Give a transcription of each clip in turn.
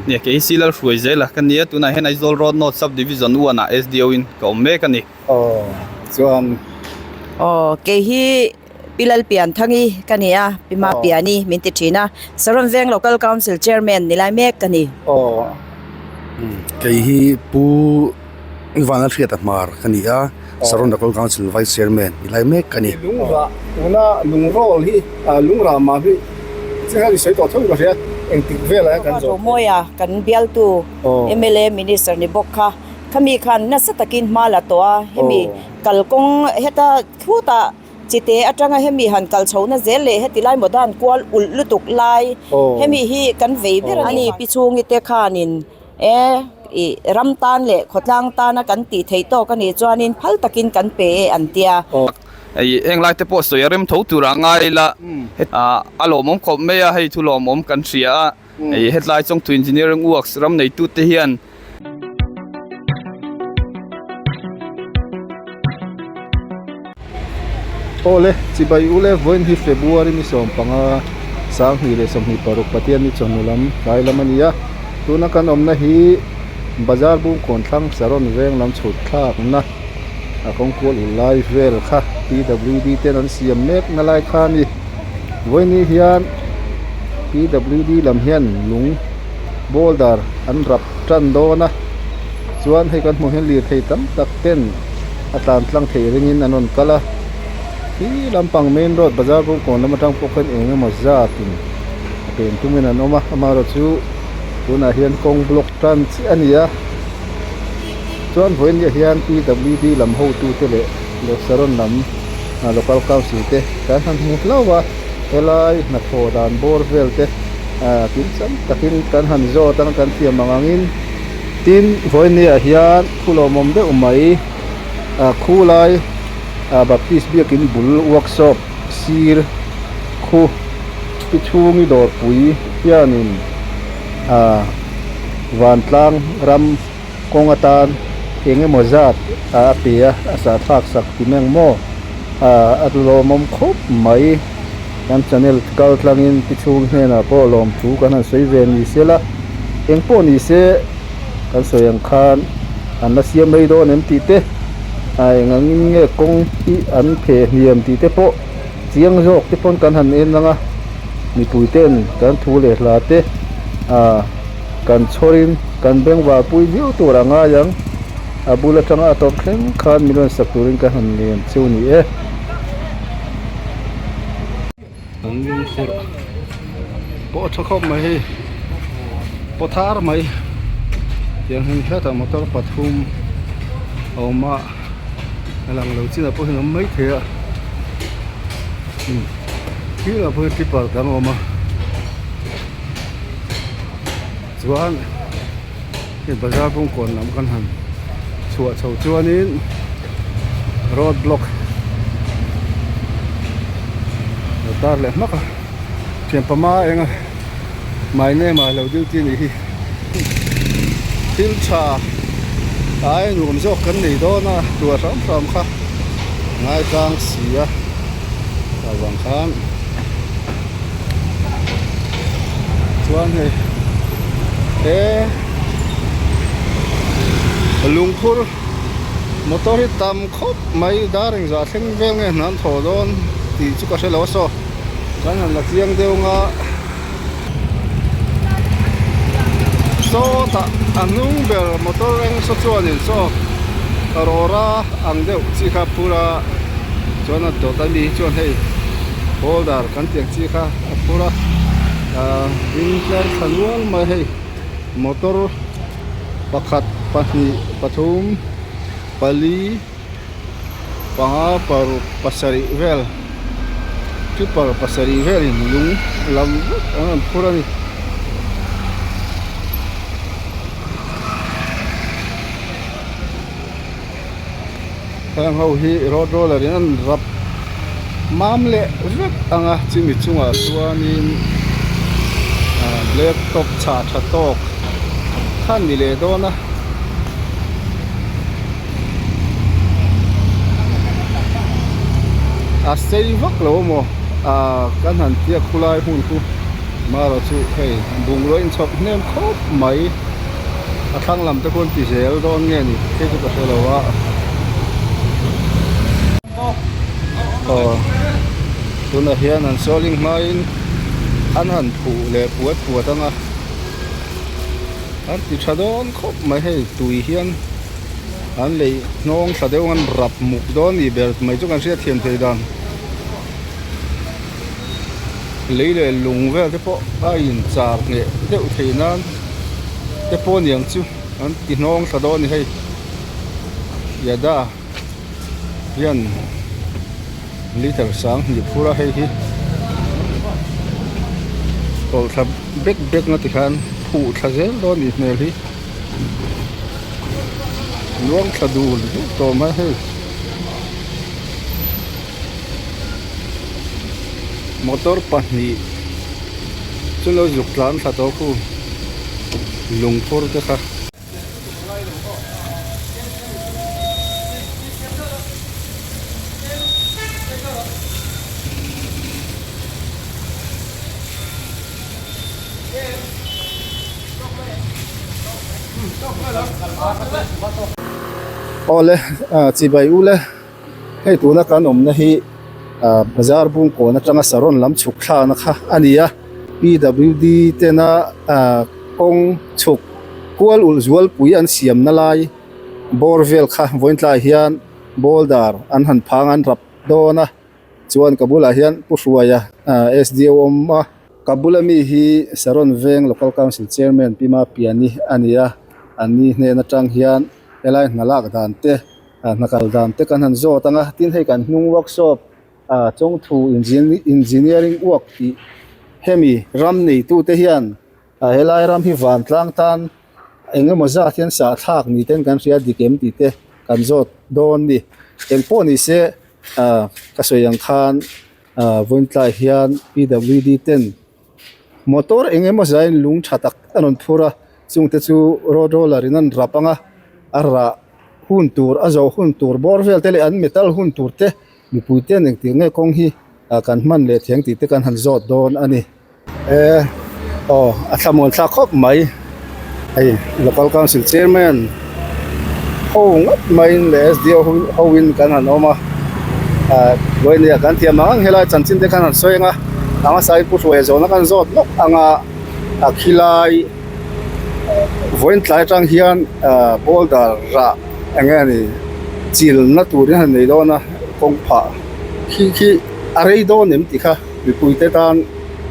Nia kei hi Silal hruai zel a ka nia tunah hian Aizawl Road North Sub Division 1 ah SDO in ka awm mek a ni. Aw chuan. Aw kei hi Pi Lalpianthangi ka ni a, Pi Mapiani min ti thin a, Saron Veng Local Council Chairman ni lai mek ka ni. Aw. Kei hi Pu Vanlalhriata Hmar ka ni a, Saron Local Council Vice Chairman ni lai mek ka ni. Lungrah tuna lungrawl hi lungrah mah hi chiang hian i sawi tawh tho ka hria, engtik velah hian kan zawh theih. Romawia kan bialtu mla Minister ni bawk kha, khami khan nasa takin hma la tawh a, hemi kalkawng heta Khutah chite atanga hemi han kal chhohna zel leh heti lai mawdan kual ulh lutuk lai hemi hi kan vei ber a ni. Pi chhungi te khanin e ih ram tan leh khawtlang tana kan tih theih tawk a nih chuanin phal takin kan pe e an tia. Hei heng lai te pawh sawi a rem tho tur a ngai ila a lawmawm khawp mai a, hei thu lawmawm kan hria a. Hei hetlai Chawngthu Engineering Works ram neitute hian Awle, chibai ule vawiin hi February ni 15 2026 Pathian ni chawhnu lam tlai lam a ni a, tuna kan awmna hi Bazar Bungkawn thlang Saron veng lam chhut thlakna a kawngkual ul lai vel kha PWD ten an siam mek na lai kha a ni. Vawiin hian PWD lam hian lung boulder an rap tan dawn a, chuan hei kan hmuh hian lirthei tam tak ten a tlan tlang theih ringin an rawn kal a, khi lampang main road bazar bawngkawn lam atang pawh khan eng emaw zatin a pen tumin an awm a, amaherawhchu tunah hian kawng block tan chiah a ni a, chuan vawiin ah hian PWD lam hotute leh Lehsaron lam local council te kan han hmu hlauh a, helai hnathawh dan bawr vel te kimchang takin kan han zawt a kan thiam ang angin tin vawinia hian thu lawmawm deuh mai khulai Baptist biakin bul workshop sir khu pi chhungi dawrpui hianin vantlang ram. Kawng atan eng emaw zat a pe a, a sahthlak sak ti meng maw? A lawmawm khawp mai. Kan channel kal tlangin pi chhung hnenah pawh lawmthu kan han sawi ve ni se la, eng pawh ni se kan sawi ang khan an la siam mai dawn em tih te, a eng angin nge kawng hi an phe hniam tih te pawh chiang zawk te pawn kan han en ang a, mipui ten kan thu leh hla te a. Kan chhawrin kan bengvar pui viau tur a ngai ang, a bul atanga a tawp thleng khan min rawn sak turin ka han ngen cheu ni e. Kan lungphurh pawh a tha khawp mai hei, pawthar mai tiang hin hetah motor pathum a awm a, a lang lo chinah pawh hian a awm maithei a, khi ah pawh hian tipper dang a awm a. Chuan hei bazar bawngkawn lam kan han chhuah chho chuanin road block lo tar leh hmak a thian pama eng a my name ah lo duty a nih hi thil tha ai nuam zawk kan nei dawn a tua hram hram kha ngaitlang si a avang khan. Chuan hei he lungphur motor hi tam khawp mai dar engzah thleng vel nge hna an thaw dawn tih chu ka hre lo a saw kan han la chiang deuh ang a sawtah a hnung ber motor eng saw chuanin saw rawra ang deuh chi kha phur a. Chuan a dawt a mi hi chuan hei folder kan tih ang chi kha a phur a ahh ding tlar thla nual mai hei motor pakhat pahnih pathum pali panga paruk pasarih vel tripper pasarih velin lung lam vek an rawn phur a ni. Heng ho hi road roller in an rap mam leh vek ang a chumi chungah chuanin ah black top chhah tha tawk kha a ni leh dawn a. A sei vak lo maw ah kan han tia khulai hmun khu. Marawh chu hei bungrua inchhawp hnem khawp mai a thlang lam te pawh an ti zel dawn nge ni hei chu ka hre lo a aw tunah hian an sawling hmain an han phuh leh puat puat ang a an ti tha dawn khawp mai hei tui hian an lei hnawng thla deuh ang an rap muk dawn ni ber mai chu kan hriatthiam thei dan. Lei leh lung vel te pawh a in char ngheh deuh theih nan te pawh aniang chu an ti hnawng thla dawn a ni hei Yada hian liter 2000 phur a hei hi tawlh thla bek bek na tikhan phuh thla zel dawn a nih hmel hi luang thla dul deuh tawh mai hei. Motor pahnih chu lo zuk tlan thla tawh khu lungphur te kha. Awle chibai ule. Hei tuna kan awmna hi ah bazar bung kawn atanga saron lam chhuk thlakna kha a ni a P W D tena ah kawng chhuk kual ulh zualpui an siamna lai bawr vel kha vawiin tlaiah hian boulder an han phang an rap dawn a chuan ka bulah hian Pu Hruaia ah S D O awm a. Ka bula mi hi Saron Veng Local Council Chairman Pi Mapiani a ni a an ni hnen atang hian helai hna lak dan te Ah hna kal dan te kan han zawt ang a tin hei kan hnung workshop ah chawngthu engineering work tih hemi ram neitu te hian ah helai ram hi vantlang tan eng emaw zat hian sahthlak ni ten kan hria dik em tih te kan zawt dawn a ni engpawh ni se ah ka sawi ang khan ah vawiin hian P W D ten. Motor eng emaw zain lung tha tak a rawn phur a chungte chu road roller in an rap ang a a rah hun tur a zawh hun tur bawr vel te leh an metal hun tur te mipui ten engtir nge kawng hi ah kan hman leh thiang tih te kan han zawt dawn a ni e aw a thlamuan thlak khawp mai hei local council chairman ho ngawt maiin leh S D O ho in kan han awm a ah vawinia kan thiam ang ang helai chanchin te khan han sawi ang a a hmasa in pu hruaia zawhna kan zawt lawk ang a a khilai vawiin tlai atang hian ah boulder rah eng nge ni chilna turin han nei dawn a kawng phah khi khi a rei dawn em tih kha mipui te tan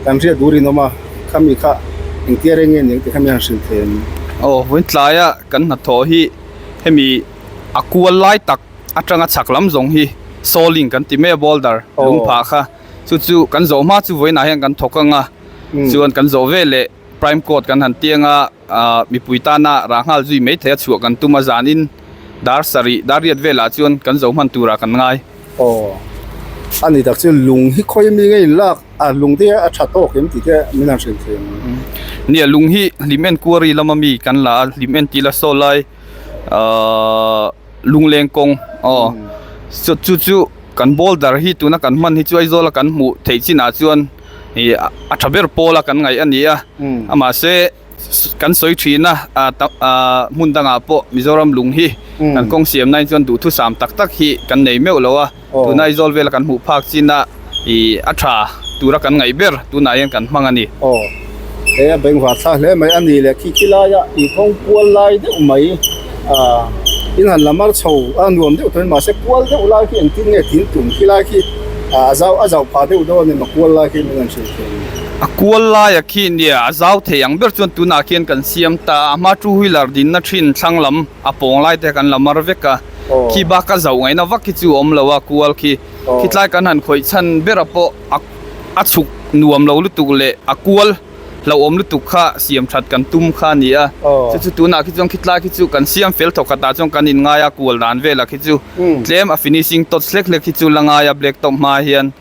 kan hriat tur in awm a. Khami kha engtia reng nge niang tih kha mi han hrilh thei ang. Aw vawiin tlaia kan hnathawh hi hemi a kual lai tak atanga chhak lam zawng hi sawling kan ti mai a boulder lungphah kha chu chu kan zawh hma chu vawiinah hian kan thawk ang a chuan kan zawh ve leh prime coat kan han ti ang a ah mipui tana rah nghal zui mai thei a chhuah kan tum a zanin dar sarih dar riat velah chuan kan zo hman turah kan ngai. Aw a ni tak chu lung hi khawi mi nge in lak. A lung te a tha tawk em tih te min han hrilh thei ang. Nia lung hi hlim en quarry lama mi kan la a hlim en tih la saw lai ahh lungleng kawng aw chu chu chu kan boulder hi tuna kan hman hi chu Aizawl a kan hmuh theih chinah chuan ih a tha ber pawl a kan ngaih a ni a amahse Kan sawi thin a, ah hmun dangah pawh Mizoram lung hi kan kawng siam nain chuan duhthusam tak tak hi kan nei meuh lo a, tuna Aizawl vela kan hmuh phak chin a ih a tha tura kan ngaih ber tunah hian kan hmang a ni. Aw, he a bengvar thlak hle mai a ni leh khi khi laia ih kawng kual lai deuh mai ah in han la mar chho a nuam deuh tawhin mahse kual deuh lai khi engtin nge thing tum khi lai khi ah a zau a zauh phah deuh dawn emaw kual lai khi min han hrilh thei ang. A kual laia khi nia a zau thei ang ber chuan tunah khian kan siam ta a, a hma two wheeler dinna thin thlang lam a pawng lai te kan la mar vek a, khi bak a zauh ngaihna vak khi chu a awm lo a kual khi khitlai kan han khawih chhan bera pawh a a chhuk nuam lo lutuk leh a kual hlauhawm lutuk kha siam that kan tum kha a ni a, chu chu tunah khi chuan khitlai khi chu kan siam fel thawk khatah chuan kan inngai a kual dan velah khi chu tlem a finishing touch hlek hlek khi chu la ngai a black top hma hian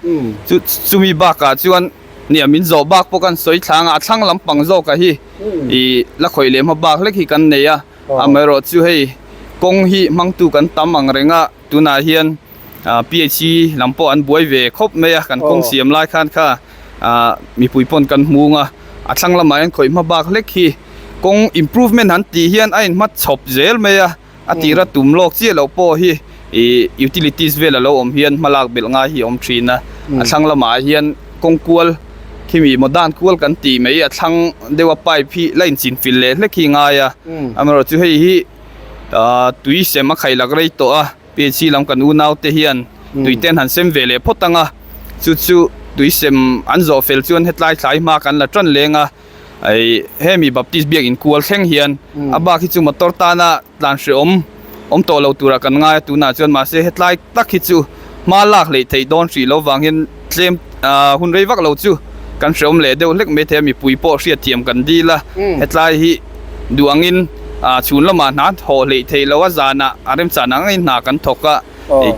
chu chumi bakah chuan. Nia min zawh bak pawh kan sawi thlang a, a thlang lampang zawkah hi ih la khawih leh hma bak hlek hi kan nei a, amaherawh chu hei kawng hi hmangtu kan tam ang reng a, tunah hian PHC lam pawh an buai ve khawp mai a, kan kawng siam lai khan kha ah mipui pawn kan hmung a. A thlang lamah hian khawih hma bak hlek hi kawng improvement han tih hian a inhma chhawp zel mai a, a tira tum lawk chiah loh pawh hi ih utilities vel a lo awm hian hma lak belh ngai hi a awm thin a, a thlang lamah hian kawng kual khimi maw dan kual kan tih mai a thlang deuh a pipe hi la inchinfil leh hlek hi a ngai a, amaherawhchu hei hi ah tui sem a khailak rei tawh a. PHC lam kan unau te hian tui te an han sem ve leh phawt ang a, chu chu tui sem an zawh fel chuan hetlai thlai hma kan la tan leng a, ih hemi Baptist biak inkual thleng hian a bak hi chu motor tana tlan hrehawm awm tawh lo turah kan ngai a tunah chuan mahse hetlai tak hi chu hma lak hleih theih dawn hrih lo vang hian tlem ah hun rei vak lo chu kan hrehawm leh deuh hlek mai thei a mipui pawh hriatthiam kan dil a hetlai hi duh angin ah chhun lamah hna thawh hleih theih loh a zanah a remchan ang angin hna kan thawk a ih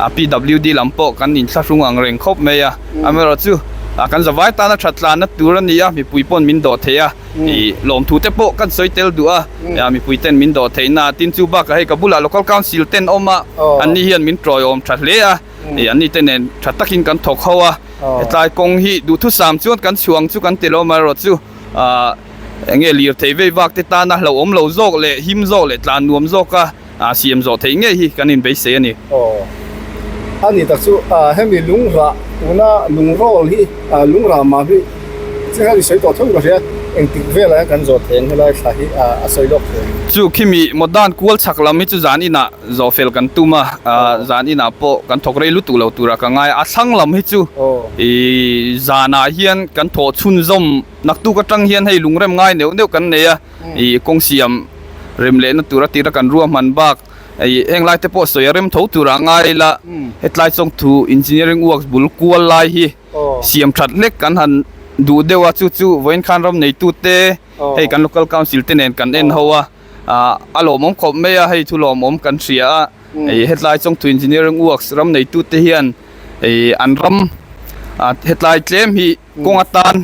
ah PWD lam pawh kan inthlahrung ang reng khawp mai a amaherawhchu ah kan zavai tana that tlanna tur a ni a mipui pawn min dawh thei a ih lawmthu te pawh kan sawi tel duh a ah mipui ten min dawh theih na tin chu bakah hei ka bulah local council ten awm a anni hian min tawiawm tha hle a. Ih an ni te nen tha takin kan thawk ho a, hetlai kawng hi duhthusam chuan kan chhuang chu kan ti lo amaherawh chu ah eng nge lirthei vei vak te tana hlauhawm lo zawk leh him zawk leh tlan nuam zawka ah siam zawh theih ngei hi kan inbeisei a ni. Aw a ni tak chu ah hemi lungrah tuna lungrawl hi ah lungrah mah hi Chiang hian i sawi tawh tho ka hria, engtik velah hian kan zawh thei ang helai thla hi a sawi lawk thei ang. Chu khimi Modern kual chhak lam hi chu zan inah zawh fel kan tum a, zan inah pawh kan thawk rei lutuk lo tura ka ngai a, a thlang lam hi chu i zanah hian kan thawh chhunzawm naktuk atang hian hei lungrem ngai neuh neuh kan nei a, i kawng siam rem lehna tura tira kan ruahman bak i heng lai te pawh sawi a rem tho tura ngai ila hetlai chawngthu engineering works bul kual lai hi. Siam that hlek kan han duh deuh a, chu chu vawiin khan ram neitute hei kan local council te nen kan en ho a, a lawmawm khawp mai a, hei thu lawmawm kan hria a, hei hetlai Chawngthu Engineering Works ram neitute hian hei an ram hetlai tlem hi kawng atan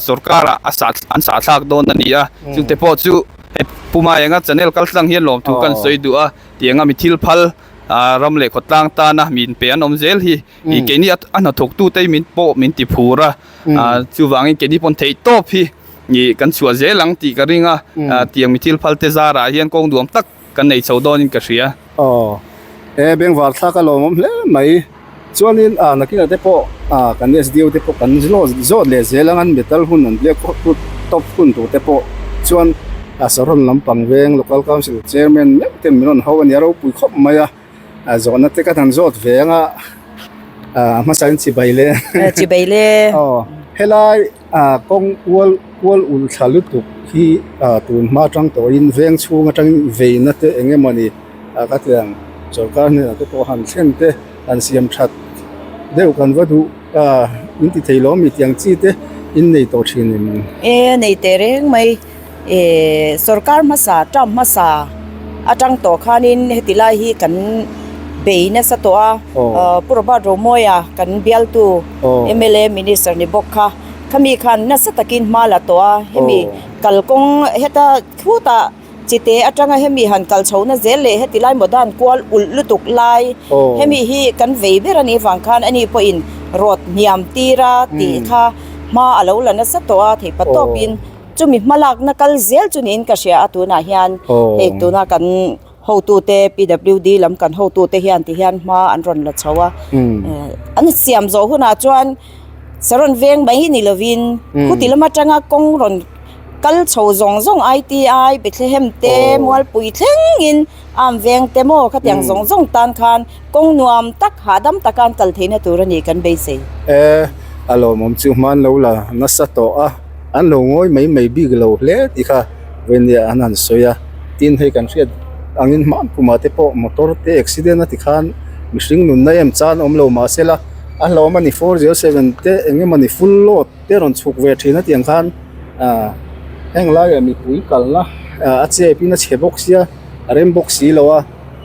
sorkar ah a sah an sah thlak dawn a ni a, chungte pawh chu hei Puma Enga channel kal tlang hian lawmthu kan sawi duh a, tianga mi thil phal ram leh khawtlang tana mi inpe an awm zel hi. Ih keini a hnathawk tu te min pawh min ti phur a, chuvangin keini pawn theih tawp hi ih kan chhuah zel ang tih ka ring a, tiang mi thil phal te zarah hian kawng duam tak kan nei chho dawnin ka hria. Aw, e bengvar thlak a lawmawm hle mai. Chuanin ah nakinah te pawh ah kan SDO te pawh kan zawt leh zel ang an metal hun an biak top hun tur te pawh chuan a Saron lampang veng Local Council Chairman meuh ten min rawn ho a nia ropui khawp mai a. A zawhna te ka han zawt ve anga a hmasa in chibai le. Chibai le. Aw helai kawng kual kual ul thla lutuk hi tun hma atang tawhin veng chhung atangin veina te eng emawni ka ti ang sorkar hnenah te pawh han thlen te han siam that deuh kan va duh in ti thei lo ami tih ang chi te in nei tawh thin em? E nei teh reng mai. Ehh sorkar hmasa term hmasa atang tawh khanin heti lai hi kan bei nasa tawh a ahh Pu Robert Romawia kan bialtu mla minister ni bawk kha khami khan nasa takin hma la tawh a hemi kalkawng heta khutah chite atanga hemi han kal chho na zel leh heti lai modern kual ulh lutuk lai hemi hi kan vei ber anih vang khan ani pawhin rawt hniam tira tih kha hma a lo la nasa tawh a theih patawpin. Chumi hmalakna kal zel chu niin ka hria a tunah hian hei tuna kan hotute PWD lam kan hotute hian ti hian hma an rawn la chho a an siam zawh hunah chuan Saron veng mai ni lovin khuti lam atanga kawng rawn kal chho zawng zawng ITI Bethlehem te Mualpui thlengin Am veng te maw khatiang zawng zawng tan khan kawng nuam tak hahdam taka an kal theihna tur a ni kan beisei. E, a lawmawm chu hman lo la nasa tawh a, an lo ngawi mai mai bik lo hle tih kha vawin an han sawi a, tin hei kan hriat angin hman kumah te pawh motor te accident a ti khan mihring nunna em chan awm lo mahsela a hlawm a ni 407 te eng emawni full load te rawn chhuk ve thin a tiang khan ah heng laiah mipui kalna a chep in a chhe bawk sia a rem bawk si lo a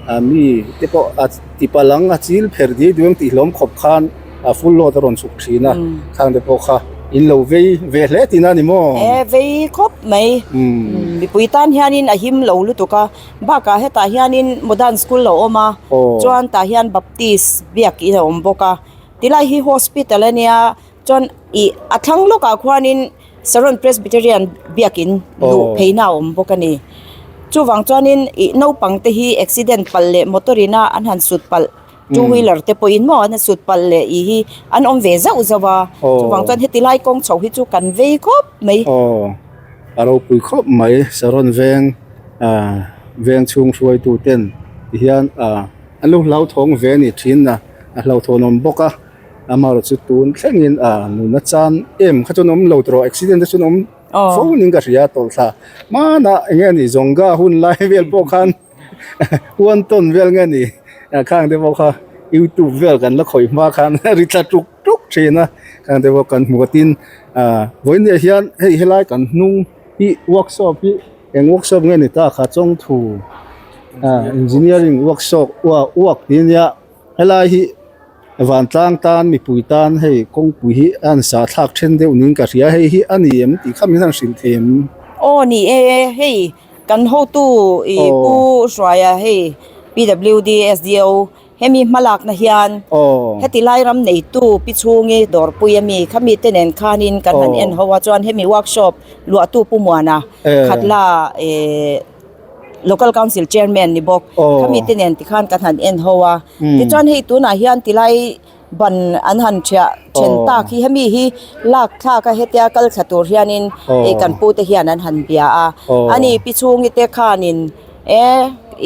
ah mi te pawh a ti palh ang a chil pher diai duai ang tih hlawm khawp khan a full load a rawn chhuk thin a khang te pawh kha in lo vei ve hle tihna a ni maw? E vei khawp mai mipui tan hianin a him lo lutuk a bakah hetah hianin modern school a awm a chuan tah hian baptist biakin a awm bawk a tilai hi hospital a nia. Chuan ih a thlang lawkah khuanin Saron Presbyterian biakin luh pheina a awm bawk a ni. Chuvang chuanin ih naupang te hi accident palh leh motor ina an han sut palh two wheeler te pawhin maw an han sut palh leh ih hi an awm ve zauh zauh a chuvang chuan heti lai kawng chho hi chu kan vei khawp mai. Aw a ropui khawp mai Saron veng ah veng chhung hruaitu ten ti hian ah an lo hlauthawng ve a ni thin a a hlauhthawnawm bawk a. Amaherawh chu tun thlengin a nuna chan em kha chuan awm lo tawh accident te chuan awm fo ning ka hria tawlh thla hmanah eng nge ni Zonga hun lai vel pawh khan huan tawn vel nge ni khang te pawh kha youtube vel kan la khawih hma khan ri thla tuk tuk thin a khang te pawh kan hmu a tin ah vawiin hian hei helai kan hnung hi workshop hi eng workshop nge ni ta kha chawngthu ah engineering workshop work tih ania helai hi. Vantlang tan mipui tan hei kawngpui hi a han sah thlak then deuh niin ka hria hei hi a ni em tih kha min han hrilh thei em? Aw ni e hei kan hotu i Pu Hruaia hei PWD SDO hemi hmalakna hian heti lai ram neitu pi chhungi dawrpui ami khami te nen khanin kan han en ho a chuan hemi workshop luahtu Pu Muana Khatla eh Local Council Chairman ni bawk khami te nen tikhan kan han en ho a tichuan hei tunah hian tilai ban an han thiah then tak hi hemi hi lak thlak a hetia kal thla tur hianin hei kan pu te hian an han bia a ani pi chhungi te khanin e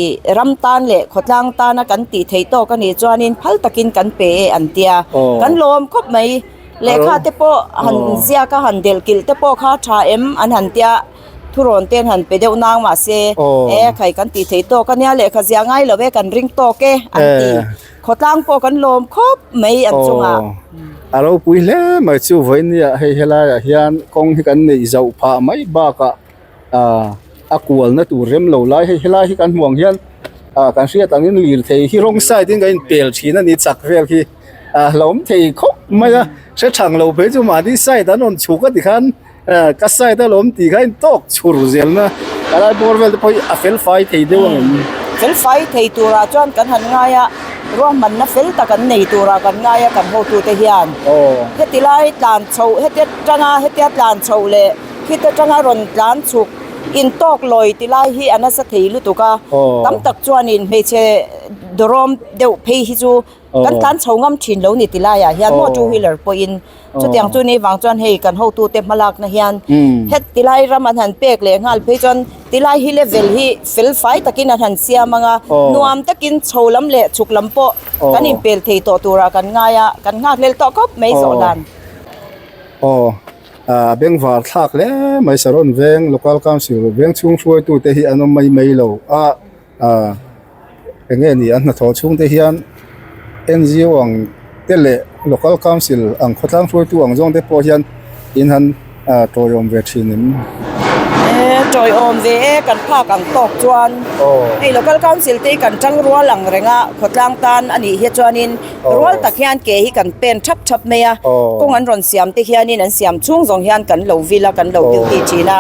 ih ram tan leh khawtlang tana kan tih theih tawk anih chuanin phal takin kan pe e an tia kan lawm khawp mai lehkha te pawh han ziak a han delh kilh te pawh kha tha em an han tia. Thurawn te an han pe deuh nang mahse e khai kan tih theih tawk ania lehkha ziah ngai lo e kan ring tawk e an ti. Khawtlang pawh kan lawm khawp mai an chungah. A ropui hle mai chu vawinia hei helaiah hian kawng hi kan neih zauh phah mai bakah ah a kualna tur rem lo lai hei helai hi kan hmuh ang hian ah kan hriat angin lirthei hi wrong side in kan inpel thin a ni chak vel hi a hlauhawm thei khawp mai a hre thang lo phei chu mahni side an rawn chhuk a tikhan. Ka side a lawm tih kha a intawk chhur zelna a lai bawr vel te pawh hi a fel fai thei deuh ang em? Fel fai thei turah chuan kan han ngai a, ruahmanna fel tak an nei turah kan ngai a kan hotute hian. Heti lai tlan chho heti atanga hetia tlan chho leh khit atanga rawn tlan chhuk intawk lawi ti lai hi a nasa thei lutuk a, tam tak chuanin hmeichhe dawrawm deuh phei hi chu kan tlan chho ngam thin lo ni ti laiah hian maw two wheeler pawhin Chutiang chu ni vang chuan hei kan hotute hmalakna hian het tilai ram an han pek leh nghal phei chuan tilai hi level hi fel fai takin an han siam ang a, nuam takin chho lam leh chhuk lam pawh kan inpel thei tawh turah kan ngai a, kan nghakhlel tawh khawp mai zawh dan. Aw, a bengvar thlak hle mai Saron veng Local Council veng chhung hruaitute hi an awm mai mai lo a. Ah eng nge ni an hnathawh chhung te hian NGO ang te leh local council ang khawtlang hruaitu ang zawng te pawh hian in han ah tawiawm ve thin em? E tawiawm ve e kan phak ang tawk chuan hei local council te hi kan tang rual ang reng a khawtlang tan a nih hi chuanin rual tak hian ke hi kan pen thap thap mai a kawng an rawn siam te hianin an siam chhung zawng hian kan lo vil a kan lo duty thin a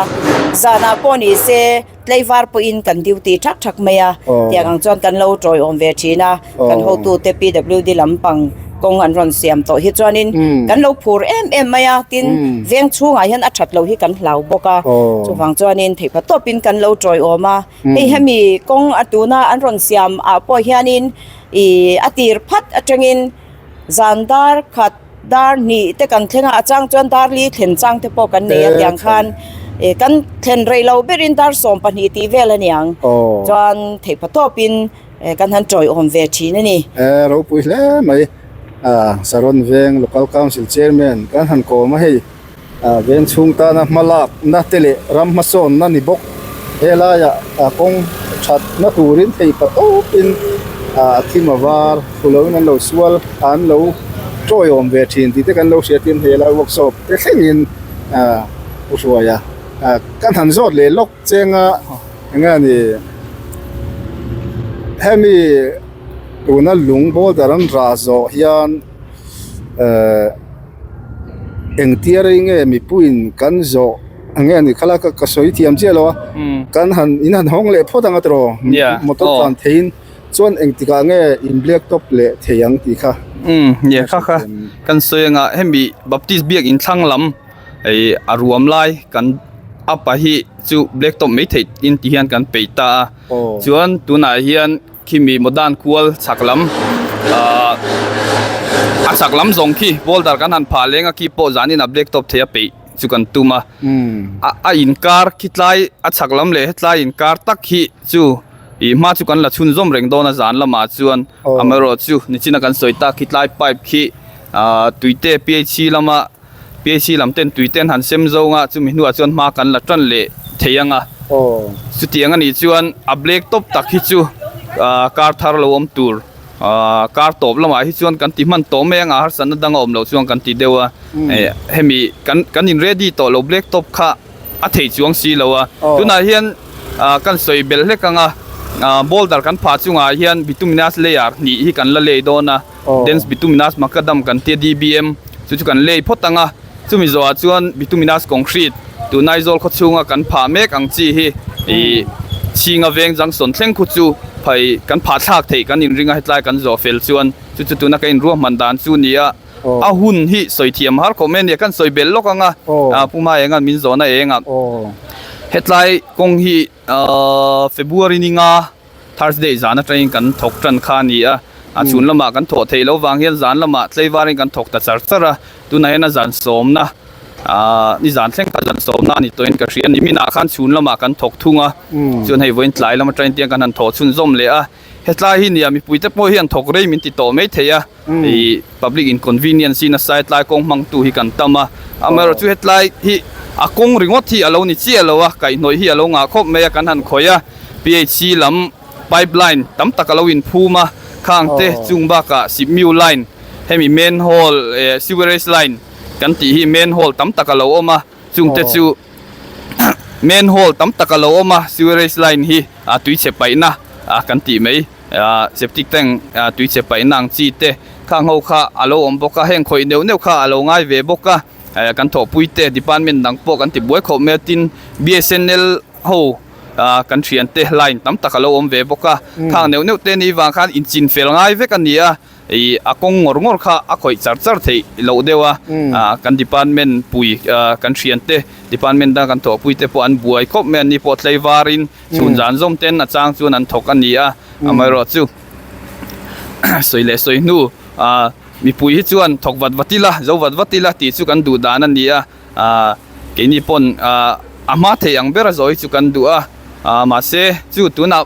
zanah pawh ni se. Tleivar pawhin kan duty thak thak mai a, tiang ang chuan kan lo tawiawm ve thin a, kan hotute PWD lampang kawng an rawn siam tawh hi chuanin kan lo phur em em mai a, tin veng chhungah hian a that lo hi kan hlau bawk a, chuvang chuanin theihpha tawpin kan lo tawiawm a, hei hemi kawng a tuna an rawn siam ah pawh hianin ih a tir phat atangin zan dar khat Dar hnih te kan thleng a, a chang chuan dar li thlen chang te pawh kan nei a tiang khan eh kan thlen rei lo berin dar 12 tih vel a niang chuan theihpha tawpin eh kan han tawiawm ve thin a ni. Eh ropui hle mai ah Saron Veng Local Council Chairman kan han kawm a hei ah veng chhung tana hma lakna te leh ram hmasawnna ni bawk helaiah ah kawng thatna turin theihpha tawpin ah thim a var thu loin an lo sual an lo tawiawm ve thin tih te kan lo hria tin helai workshop te thlengin ah pu hruaia ah kan han zawt leh lawk chenga eng nge ni hemi tuna lung boulder an rah zawh hian eh. Engtia rei nge mipuiin kan zawh ang nge ni khala ka sawi thiam chiah lo a kan han in han hawng leh phawt ang a tiraw motor tlan theiin chuan engtikah nge in black top leh thei ang tih kha Umm ye kha kha kan sawi anga hemi Baptist biak in thlang lam. Hei a ruam lai kan up a hi chu black top mai theih in ti hian kan peih ta a chuan tunah hian khimi modern kual chhak lam ahh a chhak lam zawng khi boulder kan han phah leng a khi pawh zanin a black top theih a peih chu kan tum a a inkar khi tlai a chhak lam leh hetlai inkar tak hi chu ih hma chu kan la chhunzawm reng dawn a zan lamah chuan amaherawhchu nichina kan sawi tak khi tlai pipe khi ahh tuite P H C lama. PAC lam ten tui ten han sem zawng a, chumi hnuah chuan hma kan la tan leh thei ang a. Chutiang a nih chuan a black tawp tak hi chu car thar lo awm tur car tawp lamah hi chuan kan ti hman tawh mai ang a, harsatna dang a awm loh chuan kan ti deuh a. Hemi kan kan in ready tawh lo black tawp kha a thei chuang si lo a. Tunah hian kan sawi belh hlek ang a, boulder kan phah chungah hian bituminous layer hnih hi kan la lei dawn a. Dense bituminous macadam kan tia DBM chu chu kan lei phawt ang a, chumi zawhah chuan bituminous concrete tun Aizawl khaw chhunga kan phah mek ang chi hi ih chhinga veng junction thleng khu chu phai kan phah thlak theih kan inring a hetlai kan zawh fel chuan chu chu tuna ka inruahman dan chu ni a, a hun hi sawi thiam har khawp mai a nia kan sawi belh lawk ang a, Pu Hmaenga'n min zawhna eng a, hetlai kawng hi ahh February ni nga. Thursday zan atangin kan thawk tan kha a ni a, a chhun lamah kan thawh theih loh vang hian zan lamah tlaivarin kan thawk ta char char a, tunah hian a zan sawmna aah ni zan thleng kha zan sawmna a ni tawhin ka hria a ni, minah khan chhun lamah kan thawk thung a, chuan hei vawiin tlai lam atangin tiang kan han thawh chhunzawm leh a, hetlai hi nia mipui te pawh hian thawk rei min ti tawh mai thei a. Ih public inconvenience hi nasa hetlai kawng hmangtu hi kan tam a, amaherawhchu hetlai hi a kawng ringawt hi a lo ni chiah lo a, kaihhnawih hi a lo ngah khawp mai a kan han khawih a, P_H_C lam pipe line tam tak a lo inphum a, khang te chung bakah sipmiu line hemi manhole eh sewerage line kan tih hi manhole tam tak a lo awm a, chungte chu manhole tam tak a lo awm a, sewerage line hi a tuichhe paihna a kan tih mai. Ahh septic tank ah tui che paihna ang chi te khang ho kha a lo awm bawk a heng khawih neuh neuh kha a lo ngai ve bawk a eh kan thawhpui te department dang pawh kan ti buai khawp mai a tin B_S_N_L ho ah kan thian te line tam tak a lo awm ve bawk a khang neuh neuh te ni vang khan inchin fel ngai vek a ni a ih a kawng ngawr ngawr kha a khawih char char theih loh deuh a ah kan department pui ah kan thian te department dang kan thawhpui te pawh an buai khawp mai a ni pawh tlaivarin Chhun zan zawm ten a chang chuan an thawk a ni a, amaherawhchu sawi leh sawi hnu ah mipui hi chuan thawk vat vat ila, zo vat vat ila tih chu kan duh dan a ni a, ah keini pawn ah a hma thei ang ber a zawi chu kan duh a, ah mahse chu tunah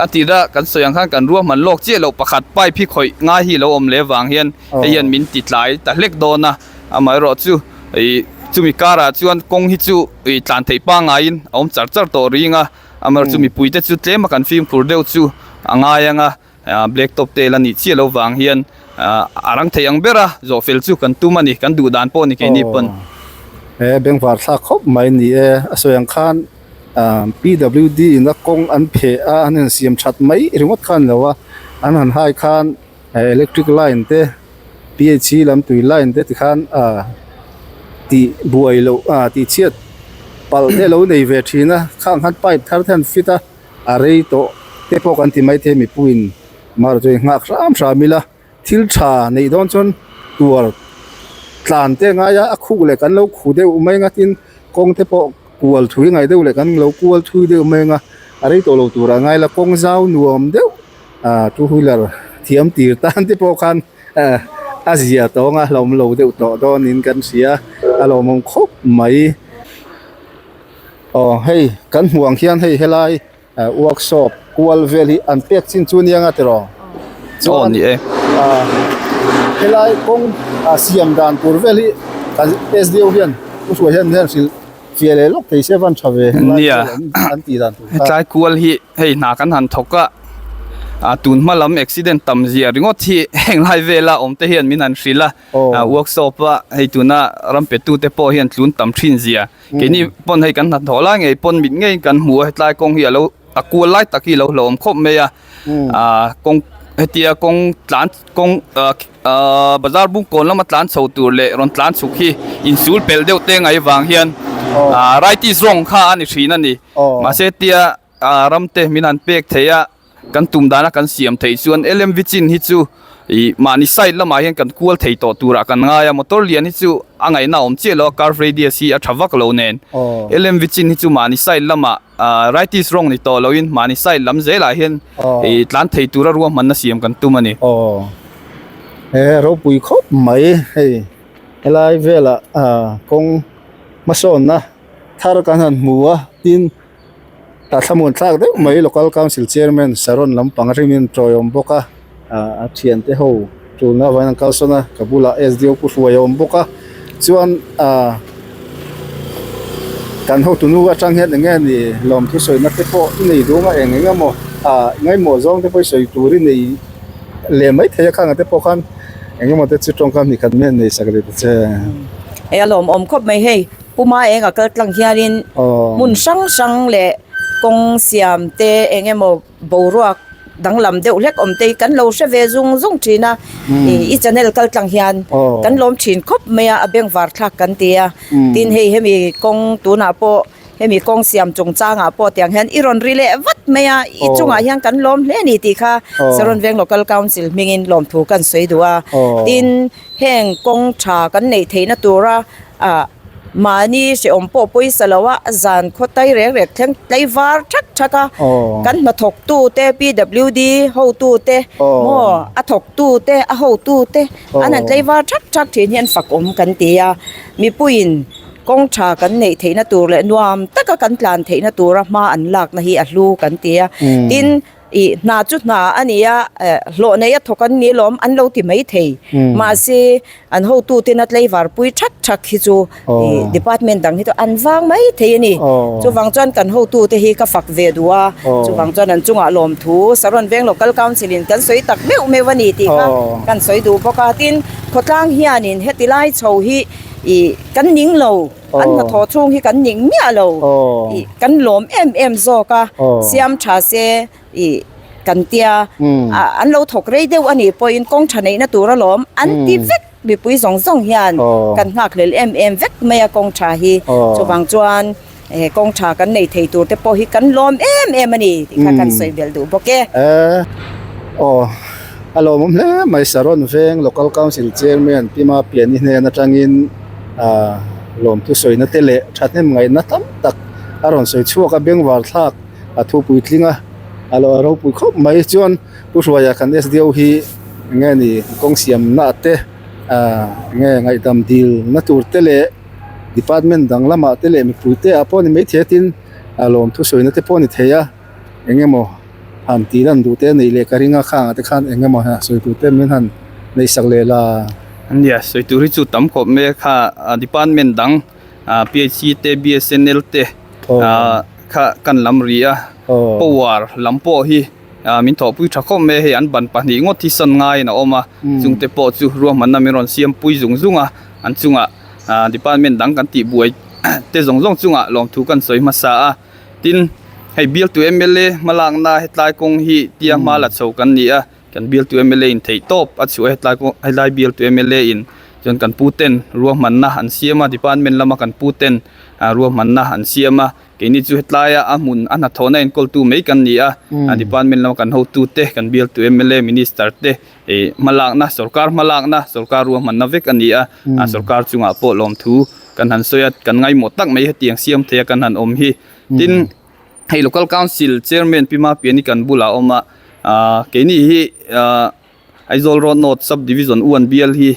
a tira kan sawi ang khan kan ruahman lawk chiah loh pakhat pipe hi khawih ngai hi lo awm leh vang hian hei hian min ti tlai ta hlek dawn a, amaherawhchu ih chumi karah chuan kawng hi chu. Ih tlan theih pangaiin a awm char char tawh ring a, amaherawhchu mipui te chu tlem a kan fimkhur deuh chu a ngai ang a, ah black top te la nih chiah loh vang hian ah a rang theih ang ber a, zawh fel chu kan tum a ni, kan duh dan pawh a ni keini pawn. He bengvar thlak khawp mai ni e, a sawi ang khan ah P_W_D in a kawng an pheh a an han siam that mai ringawt kha a ni lo a, an han hai khan electric line te. P_H_E lam tui line te tikhan ah tih buai loh ah tih chhiat palh te alo nei ve thin a khang khan pipe thar te an fit a a rei tawh te pawh kan ti maithei mipuiin marawh chu nghak hram hram ila thil tha neih dawn chuan tuar tlan te a ngai a a khuh leh kan lo khuh deuh mai ang a tin kawng te pawh kual thui ngai deuh leh kan lo kual thui deuh mai ang a a rei tawh lo tur a ngai la kawng zau nuam deuh. ah two wheeler thiam tir tan te pawh khan ah a zia tawng a hlauhawm lo deuh tawh dawnin kan hria a lawmawm khawp mai aw hei kan hmuh ang hian hei helai ah workshop kual vel hi an pek chin chu nia nga tiraw aw ni e ah helai kawng ah siam dan tur vel hi kan S D O hian pu hruai hian min hian hrilh fiah leh lawk thei se a van tha ve helai nia an tih dan tur kha hetlai kual hi. Hei hna kan han thawk a, ah tun hma lam accident tam zia ringawt hi heng lai vela awm te hian min han hrilh a, workshop a hei tuna ram pe tu te pawh hian tlun tam thin zia. Keini pawn hei kan hnathawh lai ngei pawn mit ngeiin kan hmu a, hetlai kawng hi alo a kual lai tak hi alo hlauhawm khawp mai a, ah kawng hetia kawng tlan kawng ah ah bazar bung kawn lama tlan chho tur leh rawn tlan chhuk hi insul pelh deuh te ngaih vang hian ah right is wrong kha a ni thin a ni. Mahse tia ram te min han pek thei a, kan tum dana kan siam theih chuan L_M_V chin hi chu Ih mahni side lamah hian kan kual thei tawh turah kan ngai a, motor lian hi chu a ngaihna a awm chiah lo a, curve radius hi a tha vak lo nen. LMV chin hi chu mahni side lamah ah right is wrong ni tawh loin mahni side lam zelah hian ih tlan thei tura ruahmanna siam kan tum a ni. Aw he ropui khawp mai hei helai velah ah kawng hmasawnna thar kan han hmu a tin A thlamuan thlak deuh mai Local Council Chairman Saron lampang atangin tawi a awm bawk a, ah a thiante ho tulna avangin an kalsawn a, ka bulah SDO pu hruai a awm bawk a, chuan ah kan hotunu atang hian eng nge ni lawmthu sawina te pawh i nei duang a eng eng emaw ah ngaimawh zawng te pawh i sawi tur i nei leh mai thei a khang ah te pawh khan eng emaw te chu tawngkam hnih khat mai an nei sak leh ta che. Hei a lawmawm khawp mai hei. Puma eng a kal tlang hianin hmun hrang hrang leh kawng siam te eng emaw boruak danglam deuh hlek awm te hi kan lo hre ve zung zung thin a ih i channel kal tlang hian kan lawm thin khawp mai a a bengvar thlak kan ti a tin hei hemi kawng tunah pawh hemi kawng siam chungchangah pawh tiang hian i rawn ri leh vat mai a i chungah hian kan lawm hle a ni tih kha Saron Veng Local Council hmingin lawmthu kan sawi duh a tin Heng kawng tha kan neih theihna tura ah mahni hrehawm pawh pawisa lo a zan khaw tai reng reng thleng tlaivar thak thak a kan hnathawk tu te PWD hotu te maw a thawk tu te a hotu te an han tlaivar thak thak thin hian fak awm kan ti a mipuiin kawng tha kan neih theihna tur leh nuam taka kan tlan theihna tura hma an lakna hi a hlu kan ti a tin. Ih, hna chu hna a ni a, eh, hlawh nei a thawk an ni lawm an lo ti mai thei. Mahse, an hotuten a tlaivar pui thak thak hi chu ih department dang hi chu an vang mai thei a ni. Chuvang chuan kan hotute hi ka fak ve duh a, chuvang chuan an chungah lawmthu Saron Veng Local Council in kan sawi tak meuh meuh a ni tih kha kan sawi duh bawk a. Tin, khawtlang hianin heti lai chho hi ih kan ning lo. An hnathawh chhung hi kan ning miah lo ih kan lawm em em zawk a, siam tha se ih kan tia an lo thawk rei deuh a nih pawhin kawng tha neihna tur alawm an ti vek mipui zawng zawng hian kan nghakhlel em em vek mai a kawng tha hi chuvang chuan he kawng tha kan nei thei tur te pawh hi kan lawm em em a ni tih kha kan sawi belh duh bawk e. Aw a lawmawm hle mai Saron Veng Local Council Chairman Pima Piani hnen atangin Aaa lawmthu sawina te leh thahnem ngaihna tam tak a rawn sawi chhuak a bengvar thlak a thu puitling a a lo ropui khawp mai chuan Pu Hruaia kan SDO hi enge ni kawng siamna te aaa enge ngaihdam dilna tur te leh department dang lamah te leh mipui te ah pawh ni maithei a tin a lawmthu sawina te pawh a ni thei a eng emaw han tih lan duh te neih leh ka ring a khangah te khan eng emaw sawi tur te min han neih sak leh la. Nia sawi tur hi chu tam khawp mai a kha department dang PHC te BSNL te kha kan lam ri a power lam pawh hi min thawhpui tha khawp mai a hei an ban pahnih ngawt hi san ngaiin a awm a chungte pawh chu ruahmanna min rawn siam pui zung zung a an chungah department dang kan tih buai te zawng zawng chungah lawmthu kan sawi hmasa a. Tin, hei bialtu mla hmalakna hetlai kawng hi tia hma la chho kan ni a, kan bialtu mla in theih tawp a chhuah a hetlai kawng helai bialtu mla in chuan kan pu ten ruahmanna an siam a department lama kan pu ten ruahmanna an siam a keini chu hetlaia a hmun a hnathawhna enkawltu mai kan ni a, department lama kan hotu te kan bialtu mla minister te ih hmalakna sorkar hmalakna sorkar ruahmanna vek a ni a. A sorkar chungah pawh lawmthu kan han sawi a, kan ngaimawh tak mai hetiang siam thei a kan han awm hi. Tin, hei Local Council Chairman Pi Mapiani kan bulah a awm a, aaa keini hi aaa Aizawl Road North Sub Division U an bial hi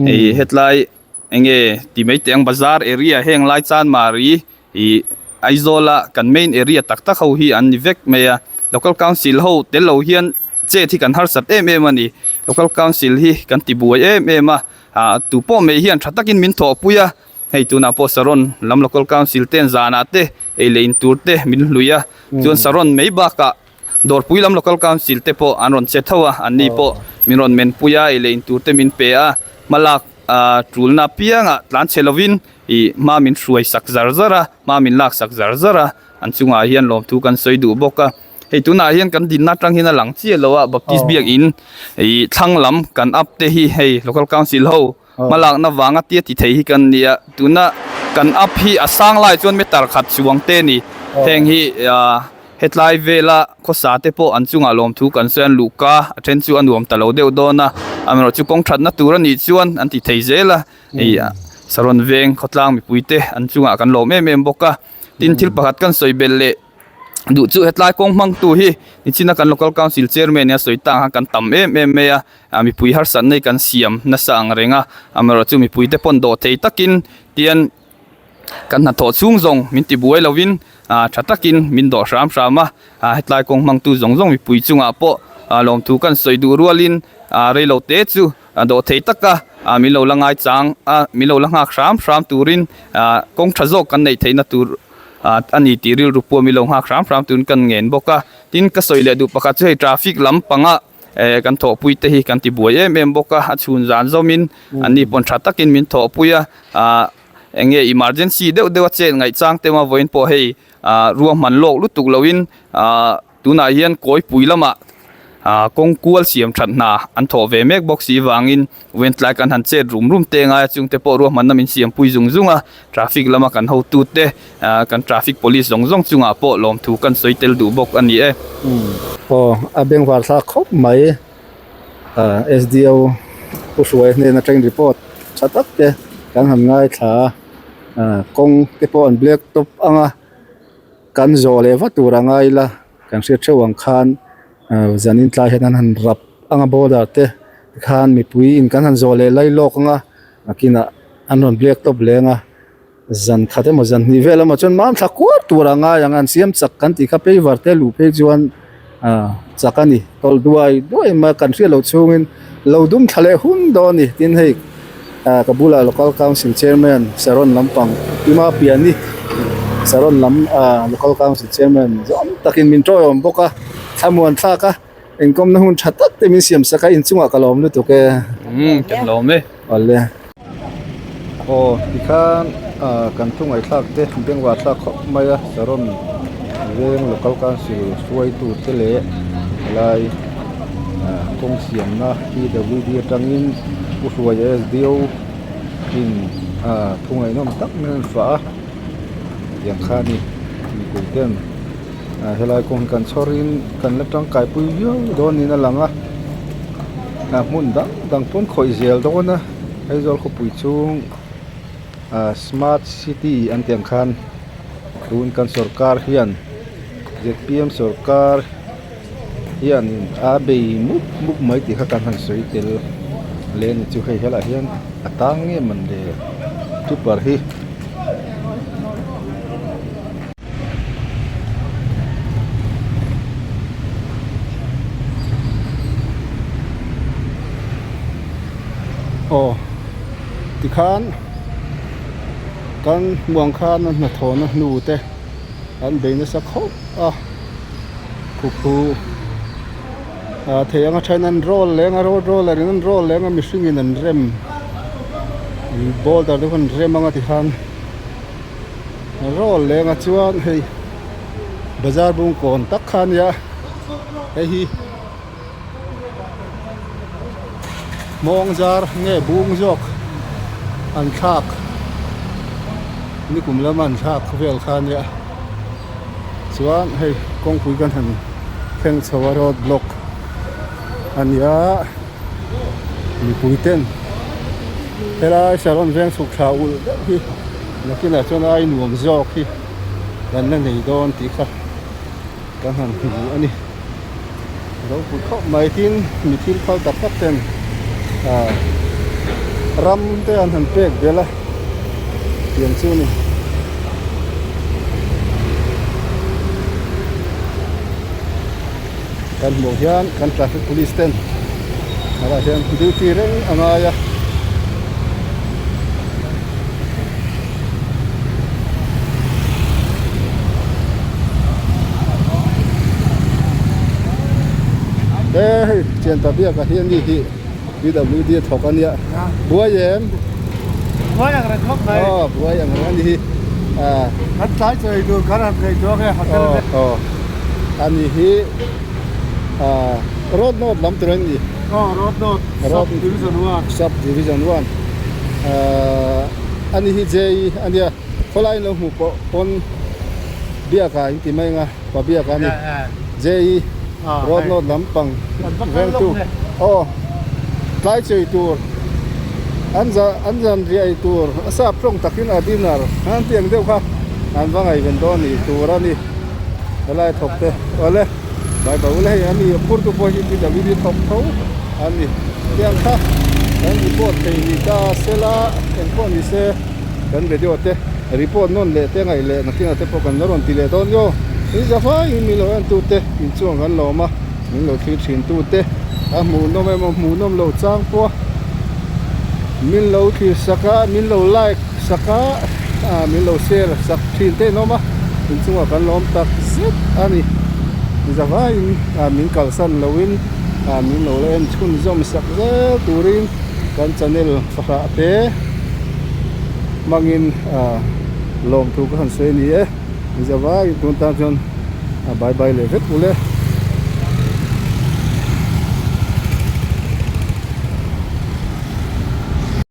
hei hetlai enge ti mai teh ang bazar area heng lai Chanmari Ih Aizawla kan main area tak tak ho hi an ni vek mai a, Local Council ho tel lo hian chet hi kan harsat em em a ni. Local Council hi kan ti buai em em a, ah tu pawh mai hian tha takin min thawhpui a, hei tunah pawh Saron lam Local Council ten zanah te ei leh in tur te min hlui a, chuan Saron mai bakah Dawrpui lam Local Council te pawh an rawn che tho a, anni pawh min rawn menpui a, ei leh in tur te min pe a, hmalak ah tulna apiangah tlan chhe lovin Ih hma min hruai sak zar zar a, hma min lak sak zar zar a, an chungah hian lawmthu kan sawi duh bawk a. Hei tunah hian kan dinna atang hian a lang chiah lo a, Baptist Biakin ih thlang lam kan up te hi hei Local Council ho hmalakna vanga tia ti thei hi kan ni a, tuna kan up hi a sang lai chuan meter khat chuang te a ni. Heng hi ah. Hetlai vela khawsa te pawh an chungah lawmthu kan sawi a, an luhka a then chu a nuam ta lo deuh dawn a, amaherawhchu kawng thatna tur a nih chuan an ti thei zel a, hei Saron veng khawtlang mipui te an chungah kan lawm em em bawk a. Tin thil pakhat kan sawi belh leh duh chu hetlai kawng hmangtu hi nichina kan local council chairman in a sawi tang khan kan tam em em mai a, mipui harsatna hi kan siam nasa ang reng a, amaherawhchu mipui te pawn dawh thei takin tian Kan hnathawh chhung zawng min ti buai lovin tha takin min dawh hram hram a, hetlai kawng hmangtu zawng zawng mipui chungah pawh lawmthu kan sawi duh rualin reilo te chu dawh thei taka min lo la ngaichang a, min lo la nghak hram hram turin kawng tha zawk kan neih theihna tur a ni tih rilru pawh min lo nghak hram hram turin kan ngen bawk a. Tin, ka sawi leh duh pakhat chu hei traffic lam pangah kan thawhpui te hi kan ti buai em em bawk a, a chhun zan zawmin an ni pawn tha takin min thawhpui a, ah eng nge emergency deuh deuh a chet ngaih chang te maw vawiin pawh hei ah ruahman lawk lutuk loin ah tunah hian kawipui lamah ah kawng kual siam that hna an thawh ve mek bawk si vangin vawiin tlai kan han chet rum rum te ngai a chung te pawh ruahmanna min siam pui zung zung a traffic lama kan hotu te ah kan traffic police zawng zawng chungah pawh lawmthu kan sawi tel duh bawk a ni e. Aw a bengvar thlak khawp mai. SDO Pu Hruai hnen atangin report tha tak te kan han ngaithla a, kawng te pawh an black top ang a, kan zawh leh vat tur a ngai ila kan hriat theuh ang khan zanin tlai hian an han rap ang a border te tikhan mipui in kan han zawh leh lai lawk ang a, nakinah an rawn black top leng a. Zan khat emaw zan hnih vel emaw chuan mam thla kuar tur a ngai ang a, an siam chak kan tih kha paver te luh phei chuan ah chak a ni tawlh duai duai mai a kan hriat loh chhungin lo dum thla leh hun dawn a ni tin hei ah ka bulah local council chairman Saron lampang Pima Piani Saron lam ah local council chairman zawm takin min tawiawm bawk a thlamuan thlak a inkawmna hun tha tak te min siam sak a inchungah ka lawm lutuk e. Umm kan lawm e. Awle. Aw tikhan ah kan thu ngaihthlak te bengvar thlak khawp mai a Saron veng local council hruaitu te leh helai ah kawng siamna PWD atangin Pu Hruaia SDO in ah thu ngaihnawm tak mai an fah a tiang kha a ni mipui ten. Ah helai kawng hi kan chhawr in kan la tangkai pui viau dawn niin a lang a ah hmun dang dang pawn khawih zel dawn a Aizawl khawpui chhung ah smart city an tih ang khan tun kan sawrkar hian zpm sawrkar hianin a bei mup mup mai tih kha kan han sawi tel leh a ni chu hei helaiah hian a tang nge man le tupper hi. Aw tikhan kan hmuh ang khan a hnathawhna hnu te an bei nasa khawp a khuphu ah thei anga then an roll leng a road roller in an roll leng a mihring in an rem boulder te khaw an rem anga tikhan. Rawl lenga chuan hei bazar bung kawn tak kha a nia hei hi hmawng zar nge bung zawk an thlak nikum lama an thlak vel kha a nia chuan hei kawngpui kan han thleng chho a road block a nia. Mipui ten helai Saron veng chhuk thla ulh deuh hi nakinah chuan ai nuam zawk hi kan la nei dawn tih kha kan han hmu a ni. Ropui khawp mai tin mi thil phal tak tak ten ah ram te an han pek belh a tiang chu a ni. Kan hmuh hian kan traffic police ten helaiah hian duty reng a ngai a. He hei thian ta biak ah hian mi hi PWD a thawk a nia buai em? Buai ang reng khawp mai. Aw buai ang reng a ni hi. Kan tlai chaw ei tur kan han ngaihtuah nge hotel te. Aw a ni hi road note lam tur a ni. Aw road note sub division 1. Sub division 1 a ni hi JE a nia khawlai in lo hmuh pawh pawn biak ah in ti mai ang a. Pabiaka a ni. JE road note lampang vengtu aw tlai chei tur an za an zan riah ei tur a sap tawng takin a dinner an tih ang deuh kha an va ngaihven dawn ni tur a ni helai thawk te awle bye bye ule hei a ni phurtu pawh hi PWD thawk tho a ni tiang kha kan report thei ni ta sela engpawh ni se. Kan video te report nawn leh te ngaih leh nakinah te pawh kan la rawn ti leh dawn nia. In za faiin min lo en tu te in chuan kan lawm a, min lo thlir thin tu te a hmuhnawm emaw hmuhnawm lo chang pawh a min lo thlir sak a, min lo like sak a, min lo share sak thin te in awm a, in chungah kan lawm tak zet a ni. In za faiin min kalsan loin min lo la en chhunzawm sak zel turin kan channel fahrah te. Hmangin lawmthu ka han sawi a ni e. Mizavaiin tun tan chuan bye bye leh vek ule.